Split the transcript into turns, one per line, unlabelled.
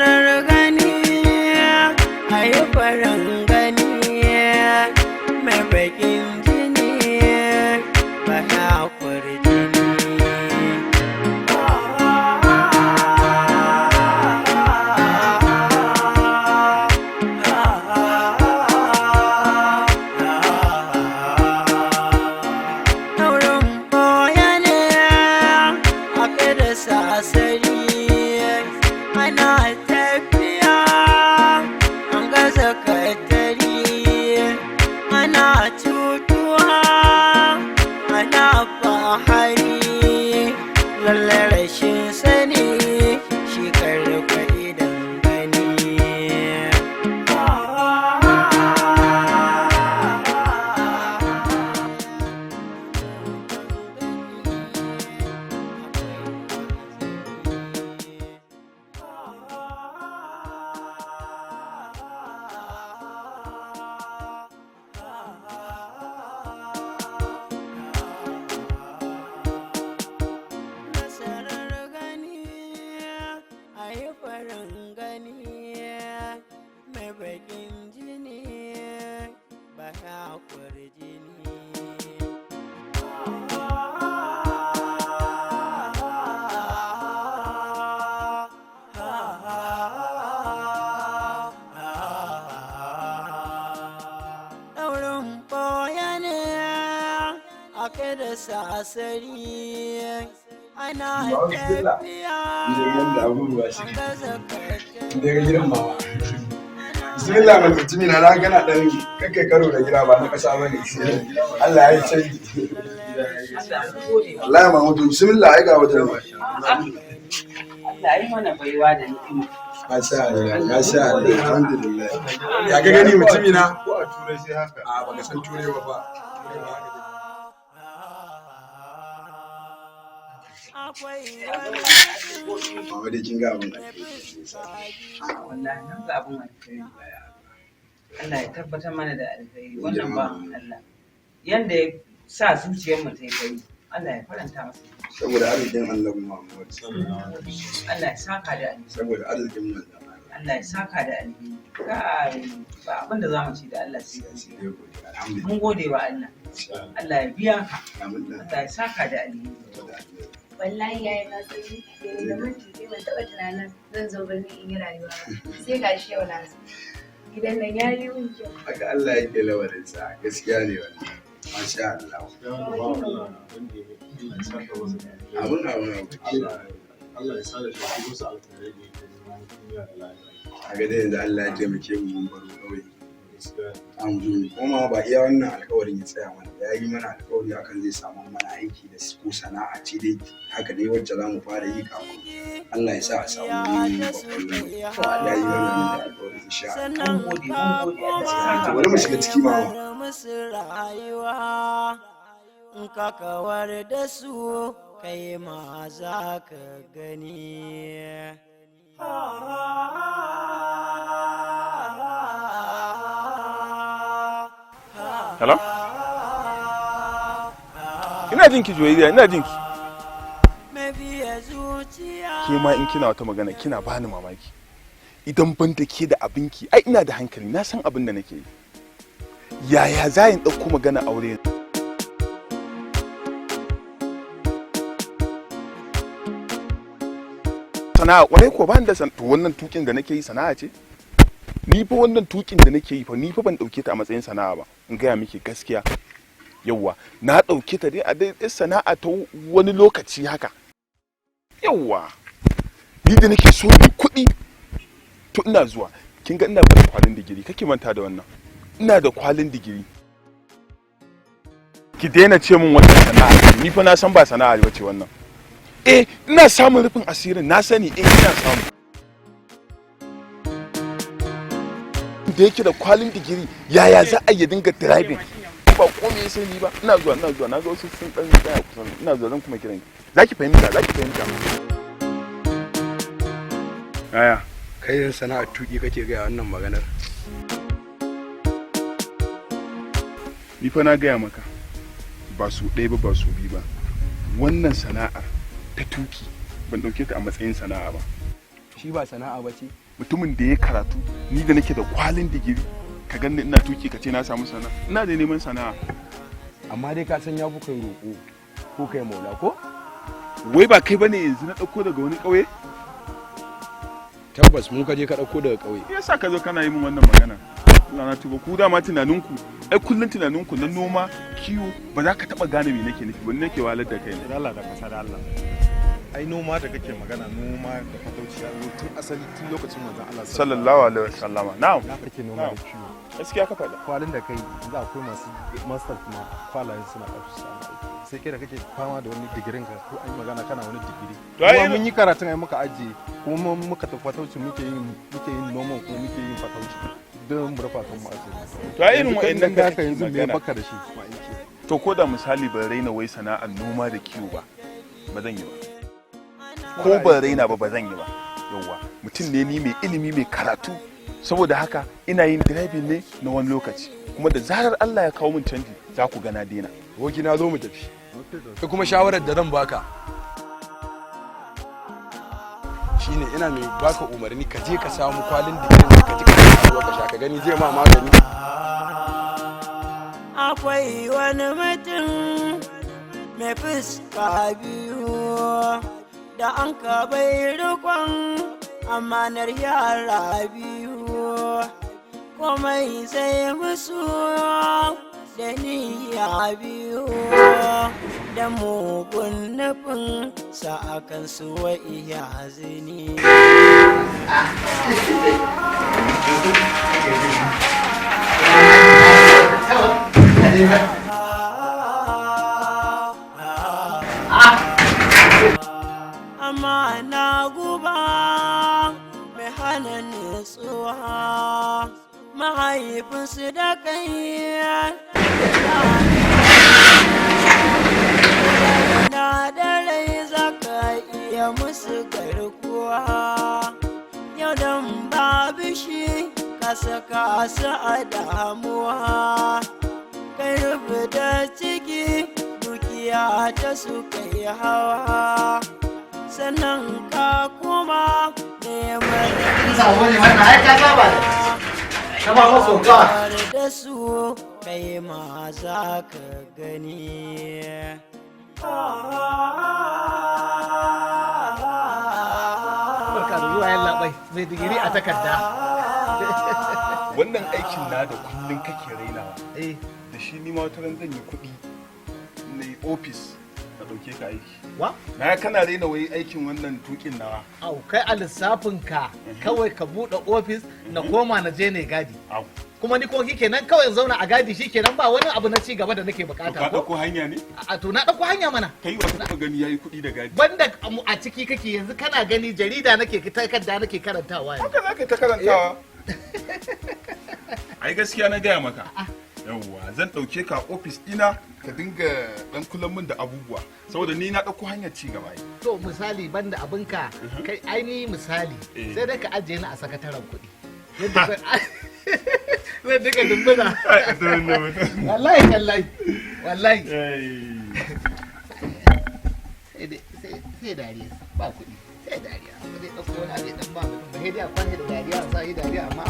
Nasarar gani, a yi farin gani, mai bakin jini ba ya kwarjini. Daurin boye ne aka da sasari, ana tafiya an gaza katari, ana cutuwa ana fahari, lallai rashin sani shi karfa idan gani. Nasarar gani, a yi farin gani, mai bakin jini ba ya kwarjini. Daurin ɓoye ne aka da sasari, ana tafiya
Yadda abubuwa
an
suke.
gaza.
Daga gidan mama. Bismillah mai mutumi na, na gana dan kakai karo da gida ba na kasa bane. Allah ya yi canji. Allah ya mamudu, bismillah, ai ga wajen.
Allah yi mana baiwa da ni'ima.
Masha Allah, masha Allah, alhamdulillah. Ya ga gani mutumi na?
Ko a Turai sai haka.
A baka san Turai ba fa. Turai ba haka take.
Akwai wani
Mama dai kin ga abin da ake yi.
Wallahi nan ga abin alheri. Allah ya tabbatar mana da alheri wannan ba Allah. Yanda ya sa zuciyar mu ta yi fari, Allah ya faranta masa.
Saboda arzikin Annabi Muhammad.
Allah ya saka da alheri.
Saboda arzikin manzon Allah.
Allah ya saka da alheri. Kai, ba abin da zamu ci da Allah sai
Sai
godiya.
dai godiya. Alhamdulillah.
Mun gode wa Allah. Allah ya biya ka.
Amin.
Allah ya saka da alheri.
Saboda alheri.
Wallahi yayi na sani da minti ɗaya ban taɓa tunanin zan zo birni in yi rayuwa ba, sai gashi yau na zo. Gidan nan ya yi min kyau.
Haka Allah yake lamarinsa, gaskiya ne wannan. Masha Allah. Abun abun abu.
Allah ya sa da shi wasu alkhairai da yake zama duniya da lahira.
A ga dai yanzu Allah ya taimake mu mun baro ƙauye.
Gaskiya.
An zo ne. Kuma ba iya wannan alƙawarin ya tsaya mana ba. Ya yi mana alƙawari akan zai samu mana aiki da ko sana'a ce dai haka dai wacce za mu fara yi kafin Allah ya sa a samu babban lamari. Ya yi mana wannan alƙawari insha Allah.
Sannan
Mun gode, mun gode, Allah ya saka.
To bari mu shiga ciki mama.
Musu rayuwa in ka kawar da su, kai ma za ka gani.
Hello? Ina jin ki, Juwairiya, ina jin ki.
Mabiya zuciya.
Ke ma in kina wata magana kina bani mamaki. Idan ban da ke da abinki, ai ina da hankali, na san abin da nake yi. Yaya za in ɗauko magana aure? Sana'a kwarai ko ban da san to wannan tukin da nake yi sana'a ce? Ni fa wannan tukin da nake yi fa, ni fa ban ɗauke ta a matsayin sana'a ba. In gaya miki gaskiya. Yawwa, na ɗauke ta dai a dai sana'a ta wani lokaci haka. Yawwa, ni da nake so ni kuɗi, to ina zuwa. Kin ga ina da kwalin digiri, kake manta da wannan, ina da kwalin digiri. Ki daina ce min wannan sana'a, ni fa na san ba sana'a ba ce wannan. Eh, ina samun rufin asirin, na sani, eh ina samu. Da yake da kwalin digiri, yaya za a yi dinga driving ba komai ya sani ba? Ina zuwa, ina zuwa, na ga wasu sun dan tsaya kusan. Ina zuwa, zan kuma kiran ki, zaki fahimta, zaki fahimta. Yaya?
Kai yin sana'ar tuki kake gaya wannan maganar?
Ni fa na gaya maka ba su ɗaya ba, ba su biyu ba, wannan sana'ar ta tuki ban ɗauke ta a matsayin sana'a ba.
Shi ba sana'a ba ce.
Mutumin da ya karatu, ni da nake da kwalin digiri, ka ganni ina tuki ka ce na samu sana'a? Ina da neman sana'a.
Amma dai ka san ya fi kai roƙo ko kai maula ko?
Wai ba kai bane yanzu na ɗauko daga wani ƙauye?
Tabbas mu ka je ka ɗauko daga ƙauye.
Me yasa ka zo kana yi min wannan magana? Allah na tuba, ku dama tunaninku ai kullun tunaninku na noma, kiwo. Ba za ka taba gane me nake nufi ba, ni nake wahalar da kai ne.
Da Allah da kasa da Allah. Ai noma da kake magana, noma da fatauci ya zo tun asali, tun lokacin manzon Allah.
Sallallahu alaihi wasallama, na'am.
Ya kake noma da kiwo.
Gaskiya ka faɗa.
Kwalin da kai yanzu akwai masu master kuma kwalayen suna ƙarfi su samu aiki. Sai kai da kake fama da wani digirin ka, ko an yi magana kana wani digiri.
To ai
Kuma mun yi karatun ai muka ajiye, kuma muka tafi fatauci, muke yin noman kuma muke yin fatauci don mu rufa kanmu asiri.
To ai irin
Yanzu kai
wa'annan
da
da
haka yanzu me
magana.
baka da shi?
To ko da misali ban raina wai sana'ar noma da kiwo ba, ba zan yi ba. Ko ban raina ba, ba zan yi ba. Yauwa, mutum ne ni mai ilimi, mai karatu. Saboda haka ina yin driving ne na wani lokaci, kuma da zarar Allah ya kawo min canji za ku ga na daina.
Aboki na, zo mu tafi. Kai kuma shawarar da zan baka shine ina mai baka umarni ka je ka samu kwalin digirin, ka ji ka sha ruwa ka sha, ka gani zai ma magani.
Akwai wani mutum mai fuska biyu da an ka bai rikon amanar yara biyu, komai sai musu da niyya biyu da mugun nufin sa akan su wa iya zini. Amma na guba mai hana nutsuwa mahaifinsu da kai na da rai zaka iya musu garkuwa, yau dan babu shi ka saka su a damuwa, kai rubuta ciki dukiya ta su kai hawa, sannan ka kuma neman
Sabo ne wannan, ai ka saba da kama maso ka.
Da su kai ma za ka gani.
Barka da zuwa yallaɓai mai digiri a takarda.
Wannan aikin na da kullun kake rainawa,
Eh.
da shi ni ma wata ran zan yi kuɗi na yi ofis na ɗauke ka aiki.
Wa?
Na kana raina wai aikin wannan tukin nawa.
Au, kai a lissafin ka kawai ka buɗe ofis na koma na je ne gadi.
Au.
Kuma ni ko kenan kawai in zauna a gadi shikenan, ba wani abu na ci gaba da nake
To
bukata
ka
ko?
ɗauko hanya ne?
A to na ɗauko hanya mana.
Kai wa ka taɓa gani yayi kuɗi da gadi?
Banda a ciki kake yanzu, kana gani jarida nake, takarda nake karantawa yanzu.
Haka za ka ta karantawa. Ai gaskiya na gaya maka. Yawwa, zan ɗauke ka a ofis ɗina ka dinga ɗan kulan min da abubuwa, saboda ni na ɗauko hanyar ci gaba ai.
To misali banda abinka kai aini misali
Eh.
sai dai ka ajiye ni a sakataren kuɗi. Yadda zai dinga dumbuna. Wallahi wallahi wallahi. Sai dariya ba kuɗi, sai dariya ba zai ɗauko wani abu ya ɗan ba mutum ba, sai dai a kwashe da dariya, a sa yi dariya amma.